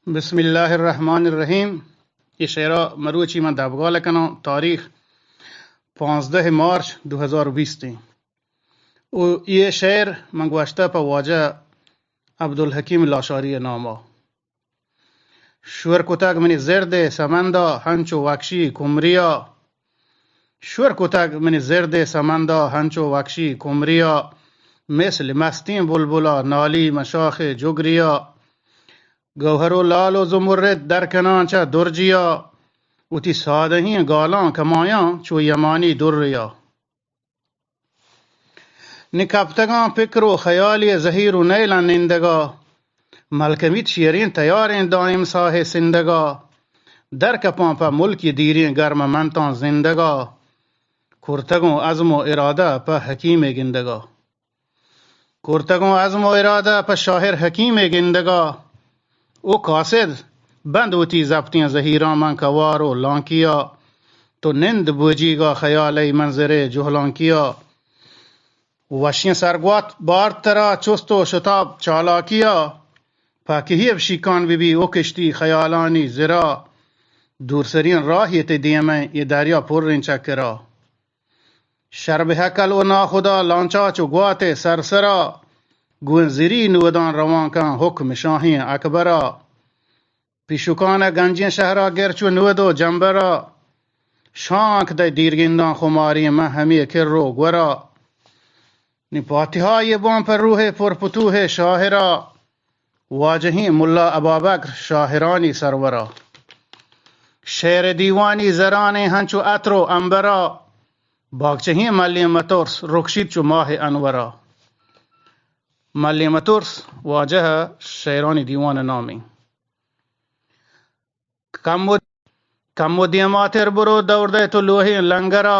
بسم اللہ الرحمن الرحیم۔ اے شعرا مروچی من دبگال کناں، تاریخ پانزدہ مارچ دو ہزار بیست ایں۔ و اے شعر من گوشتہ پہ واجہ عبدالحکیم لاشاری ناما۔ شور کتگ منی زرد سمندا ہنچو وکشی کمریا۔ شور کتگ منی زرد سمندا ہنچو وکشی کمریا۔ مثل مستیں بلبلا نالی من شاخ جگریا۔ گوہر و لال و زمرد درکناں چہ درجیا۔ وتی سادہیں گالاں کمایاں چو یمانی دریا۔ نی کپتگاں پکر و خیالی زہیر و نیلاں نندگا۔ ملکمیت شیریں تیاریں دائم ساہ سندگا۔ در کپاں پہ ملکی دیریں گرم منتاں زندگا۔ کرتگوں عزم و ارادہ پہ حکیمے گندگا۔ کرتگوں عزم و ارادہ پہ شاعر حکیمے گندگا۔ او قاصد، بند وتی زپتیں زہیراں من کوار و لانکیا۔ تو نند بوجیگا خیال ای منظرے جہلانکیا۔ وشیں سرگوات بارت ترا چست و شتاب چالاکیا۔ پہ کہیب شیکان ببی او کشتی خیالانی زرا۔ دورسریں راہی تئی دیمیں اے دریا پریں چکرا۔ شر بہ ہکل و ناخدا لانچا چو گوات سرسرا۔ گوں زری نوداں روان کن حکم شاہیں اکبرا۔ پیشکان گنجیں شہرا گر چو نود و جمبرا۔ شانک دئے دیرگنداں خماری من ہمے کر و گورا۔ نی پاتہا یہ بان پر روح پر پتوہ شاہرا۔ واجہیں ملا ابابکر شاہرانی سرورا۔ شعر دیوانی زرانیں ہنچو عطر و عنبرا۔ باغچہیں ملیں مترس رکشیت چو ماہ انورا۔ ملیں مترس واجہ شعرانی دیوان نامی۔ کم و، کم و دیماتر برو دور دئے تو لوہیں لنگرا۔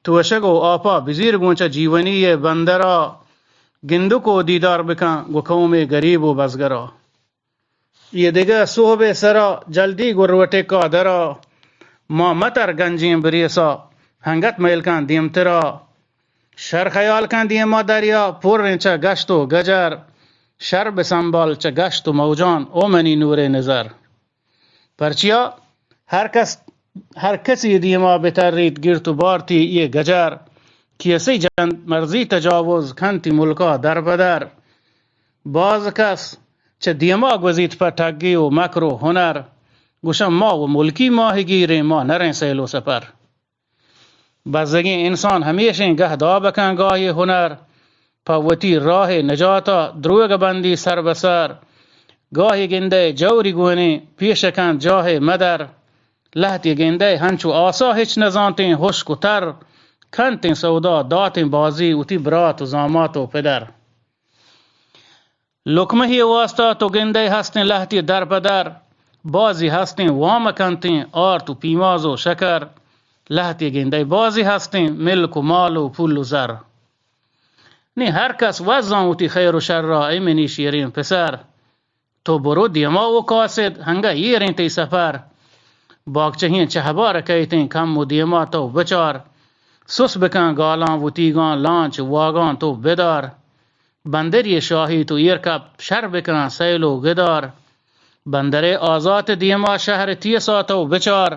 توشگ و آپا بزیر گوں چہ جیونی ء بندرا۔ گندک و دیدار بکن گوں قوم گریب و بزگرا۔ یہ دگہ صحب سرا جلدی گروٹکا درا۔ ما متر گنجیں بریسا ہنگت میل کن دیمترا۔ شر خیال کن دیما دریا پریں چہ گشت و گجر۔ شر بسنبال چہ گشت و موجان او منی نور نظر۔ پرچیا ہر کس، ہر کسی دیما بتریت گرت و بارتی یہ گجر۔ کیسی جند مرزی تجاوز کنتی ملکا در بدر۔ باز کس چہ دیما گوزیت پہ ٹگی و مکر و ہنر۔ گوشن ما و ملکی ماہی گیریں ما نریں سیل و سپر۔ بزگیں انسان ہمیشیں گہ دابکن گاہی ہنر۔ پہ وتی راہ نجاتا دروگ بندی سر بہ سر۔ گاہی گندئے جوری گونیں پیش کن جاہ مدر۔ لہتی گندئے ہنچو آسا ہچ نزانتیں ہشک و تر۔ کنتیں سودا داتیں بازی وتی برات و زامات و پدر۔ لقمہی واسطہ تو گندئے ہستیں لہتی در پہ در۔ بازی ہستیں وام کنتیں آرت و پیماز و شکر۔ لہتی گندئے بازی ہستیں ملک و مال و پول و زر۔ نی ہر کس وزاں وتی خیر و شر را، اے منی شیریں پسر۔ تو برو دیما و قاصد ہنگہ ایریں تئی سفر۔ باغچہیں چہبار کئیتیں کم و دیما تو بچار۔ سس بکن گالاں وتیگاں لانچ واگاں تو بدار۔ بندری شاہی تو ایر کپ شر بکن سیل و گدار۔ بندرے آزات دیما شہر تیسا تو بچار۔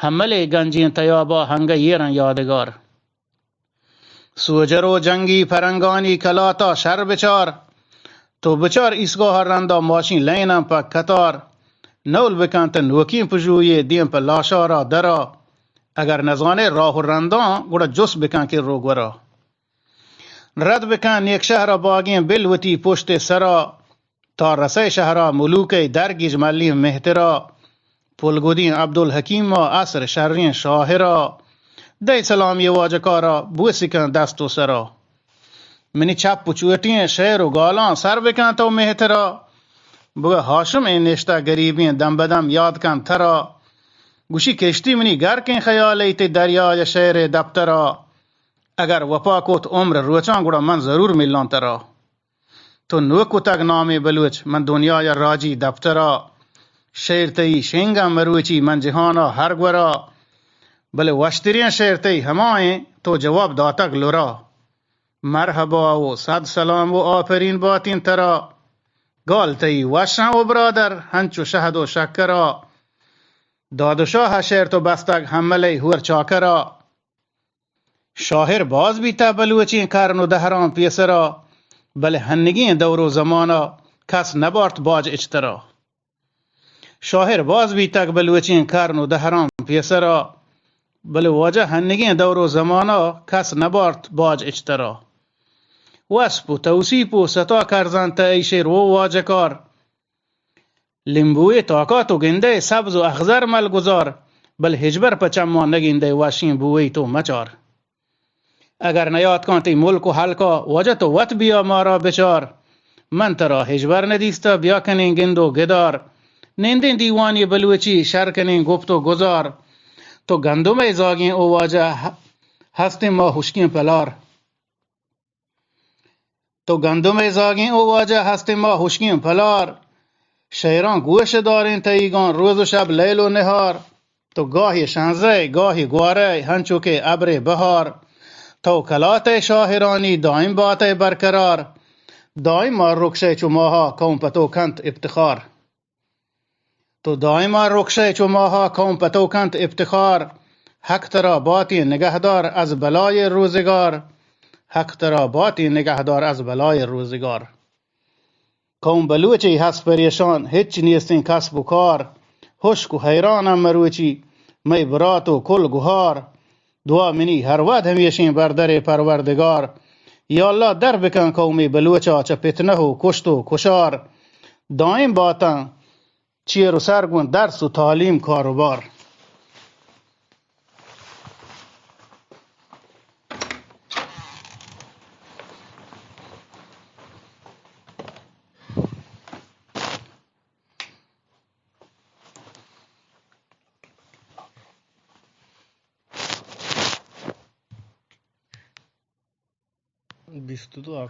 حملے گنجیں تیابا ہنگہ ایرن یادگار۔ سوجر و جنگی پرنگانی کلاتا شر بچار۔ تو بچار ایستگاہ رندا ماشین لیناں پہ قطار۔ نول بکن تہ نوکیں پژویے دیم پہ لاشارا درا۔ اگر نزانے راہ و رنداں گڑا جست بکن کہ روگورا۔ رد بکن نیک شہرا باگیں بل وتی پشت سرا۔ تا رسئے شہرا ملوکئے درگیج ملیں مہترا۔ پلگدیں عبدالحکیما عصر شریں شاعرا۔ دئے سلامی واجکارا بوسی کن دست و سرا۔ منی چپ و چوٹیں شعر و گالاں سر بکن تو مہترا۔ بگہ ہاشم اے نشتہ گریبیں دم بدم یاد کن ترا۔ گوشی کشتی منی گرکیں خیالے تئی دریائے شعر دپترا۔ اگر وپا کت عمر روچاں گڑا من ضرور ملاں ترا۔ تو نوک کتگ نامے بلوچ من دنیایا راجی دپترا۔ شعر تئی شنگاں مروچی من جہانا ہر گورا۔ بلے وشتریں شعر تئی ہمائیں تو جواب داتگ لرا۔ مرحبا و صد سلام و آفرین باتیں ترا۔ گال تئی وشاں او برادر، ہنچو شہد و شکرا۔ داد و شاہ شعر تو بستگ حملے ہور چاکرا۔ شاعر باز بیتہ بلوچیں کرن و دہران پیسرا، بلے ہنگیں دور و زمانا کس نبارت باج اچ ترا۔ شاعر باز بیتگ بلوچیں کرن و دہران پیسرا، بلے واجہ ہنگیں دور و زمانا کس نبارت باج اچ ترا۔ وصف و توصیف و ستا کرزنت ای شعر و واجہ کار۔ لیمبوئے تاکا تو گندئے سبز و اخضر ملگزار، بل ہچبر پہ چماں نگندئے وشیں بوئے تو مچار۔ اگر نیاتکاں تئی ملک و ہلکا، واجہ تو وت بیا مارا بچار۔ من ترا ہچبر ندیستہ، بیا کنیں گند و گدار۔ نندیں دیوانی بلوچی، شر کنیں گپت و گزار۔ تو گندمئے زاگیں او واجہ، ہ-، ہستیں ما ہشکیں پلار۔ تو گندمئے زاگیں او واجہ، ہستیں ما ہشکیں پلار۔ شعراں گوش داریں تئیگاں روز و شب لیل و نہار۔ تو گاہی شنزئے، گاہی گوارئے، ہنچو کہ ابرے بہار۔ تو کلاتئے شاعرانی دائم باتئے برقرار۔ دائم ما رکشئے چو ماہا قوم پہ تو کنت افتخار۔ تو دائما رکشئے چو ماہا قوم پہ تو کنت افتخار۔ حق ترا باتیں نگہدار از بلائے روزگار۔ حق ترا باتیں نگہدار از بلائے روزگار۔ قوم بلوچی ہست پریشان، ہچ نیستیں کسب و کار۔ ہشک و حیرانم مروچی، مئے برات و کل گہار۔ دعا منی ہر وہد ہمیشیں بر درے پروردگار۔ یا اللہ در بکن قوم بلوچا چہ فتنہ و کشت و کشار۔ دائم باتاں چیر و سر گوں درس و تعلیم کاروبار۔ بیست و دو۔